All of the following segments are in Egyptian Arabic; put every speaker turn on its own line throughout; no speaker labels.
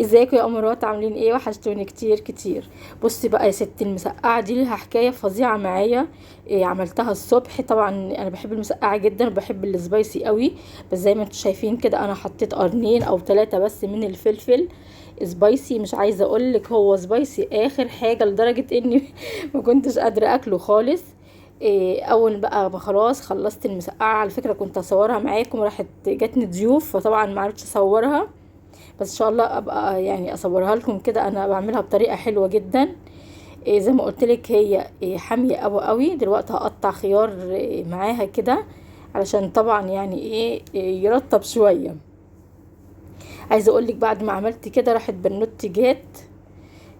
ازيكم يا امارات؟ عاملين ايه؟ وحشتوني كتير كتير. بصي بقى يا ستي، المسقعه دي ليها حكاية فظيعة معايا. إيه عملتها الصبح. طبعا انا بحب المسقعه جدا وبحب ال spicy قوي، بس زي ما انتم شايفين كده انا حطيت قرنين او 3 بس من الفلفل spicy. مش عايزه اقولك هو spicy اخر حاجة، لدرجة اني ما كنتش قادرة اكله خالص. إيه اول بقى ما خلاص خلصت المسقعه، على فكرة كنت اصورها معاكم، راحت جاتني ضيوف فطبعا ما عرفتش اصورها، بس ان شاء الله ابقى اصورها لكم كده. انا بعملها بطريقة حلوة جدا. إيه زي ما قلت لك هي إيه حامية قوي قوي. دلوقتي هقطع خيار إيه معاها كده علشان طبعا إيه يرطب شوية. عايزه اقول لك بعد ما عملت كده راحت بنوتي جات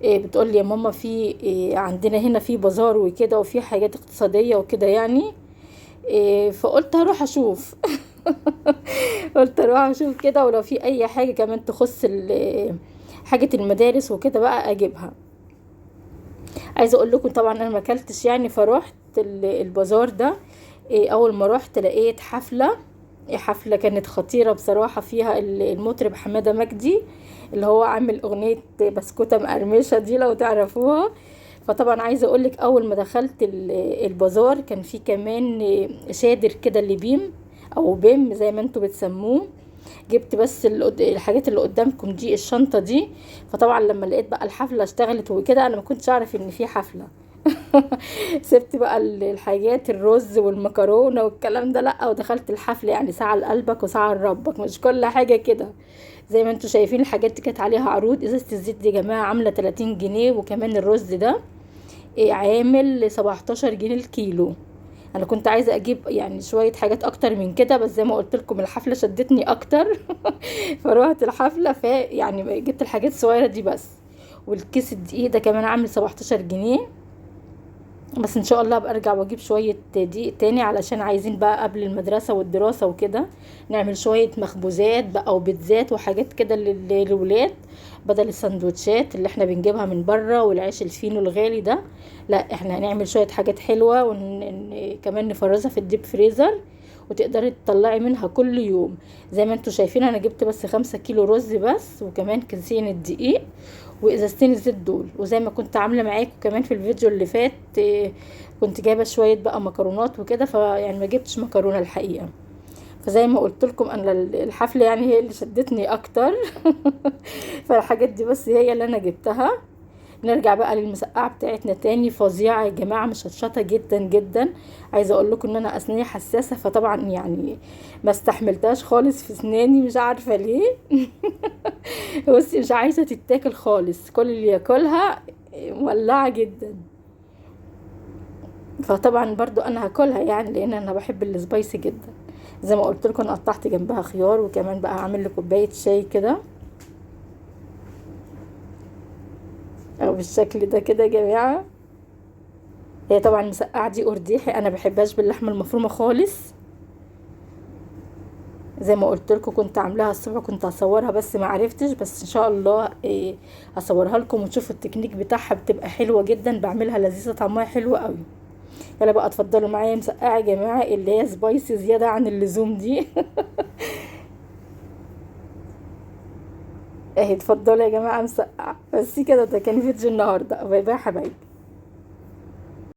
إيه بتقول لي يا ماما في إيه عندنا هنا في بازار وكده وفي حاجات اقتصادية وكده إيه، فقلت هروح اشوف. قلت اروح اشوف كده، ولو في اي حاجة كمان تخص حاجة المدارس وكده بقى اجيبها. عايزه اقول لكم طبعا انا ما اكلتش فروحت البازار ده. إيه اول ما روحت لقيت حفلة، حفلة كانت خطيرة بصراحة، فيها المطرب حمادة مجدي اللي هو عامل اغنية بسكوته مقرمشه دي لو تعرفوها. فطبعا عايزه اقول لك اول ما دخلت البازار كان في كمان شادر كده اللي بيم او بيم زي ما انتوا بتسموه. جبت بس الحاجات اللي قدامكم دي، الشنطة دي. فطبعا لما لقيت بقى الحفلة اشتغلت وكده، انا ما كنتش اعرف ان في حفلة. سبت بقى الحاجات الرز والمكرونه والكلام ده، لا، ودخلت الحفلة. ساعة لقلبك وساعة لربك، مش كل حاجة كده. زي ما انتوا شايفين الحاجات دي كانت عليها عروض. ازازة الزيت دي يا جماعة عامله 30 جنيه، وكمان الرز ده عامل 17 جنيه الكيلو. انا كنت عايزه اجيب شوية حاجات اكتر من كده، بس زي ما قلت لكم الحفلة شدتني اكتر. فروحت الحفلة جبت الحاجات الصغيرة دي بس. والكيس الدقيق ده كمان عامل 17 جنيه، بس ان شاء الله ابقى ارجع واجيب شوية دقيق تاني، علشان عايزين بقى قبل المدرسة والدراسة وكده نعمل شوية مخبوزات بقى وبيتزات وحاجات كده للولاد، بدل السندوتشات اللي احنا بنجيبها من بره والعيش الفينو الغالي ده. لا، احنا هنعمل شوية حاجات حلوة وكمان نفرزها في الديب فريزر، وتقدري تطلعي منها كل يوم. زي ما انتوا شايفين انا جبت بس 5 كيلو رز بس، وكمان كيسين الدقيق وازازتين الزيت دول. وزي ما كنت عامله معاكم كمان في الفيديو اللي فات، كنت جايبه شوية بقى مكرونات وكده، فيعني ما جبتش مكرونه الحقيقة. فزي ما قلت لكم انا الحفلة هي اللي شدتني اكتر. فالحاجات دي بس هي اللي انا جبتها. نرجع بقى للمسقعه بتاعتنا تاني. فظيعة يا جماعة، مشطشطه جدا جدا. عايزه اقول لكم ان انا اسناني حساسة، فطبعا ما استحملتهاش خالص في اسناني، مش عارفه ليه. بصي مش عايزه تتاكل خالص، كل اللي ياكلها مولعه جدا. فطبعا برضو انا هاكلها لان انا بحب السبايسي جدا. زي ما قلت لكم انا قطعت جنبها خيار، وكمان بقى هعمل لي كوباية شاي كده او بالشكل ده كده يا جماعة. هي طبعا المسقعه دي قرديحي، انا بحبهاش باللحمه المفرومه خالص. زي ما قلت لكم كنت عاملاها الصبح، كنت هصورها بس ما عرفتش، بس ان شاء الله هصورها لكم وتشوفوا التكنيك بتاعها، بتبقى حلوة جدا، بعملها لذيذة طعمها حلو قوي. يلا بقى اتفضلوا معايا مسقعه يا جماعة اللي هي سبايسي زيادة عن اللزوم دي. اهي اتفضلوا يا جماعة مسقعه بس كده. ده كان فيديو النهارده. باي باي يا حبايبي.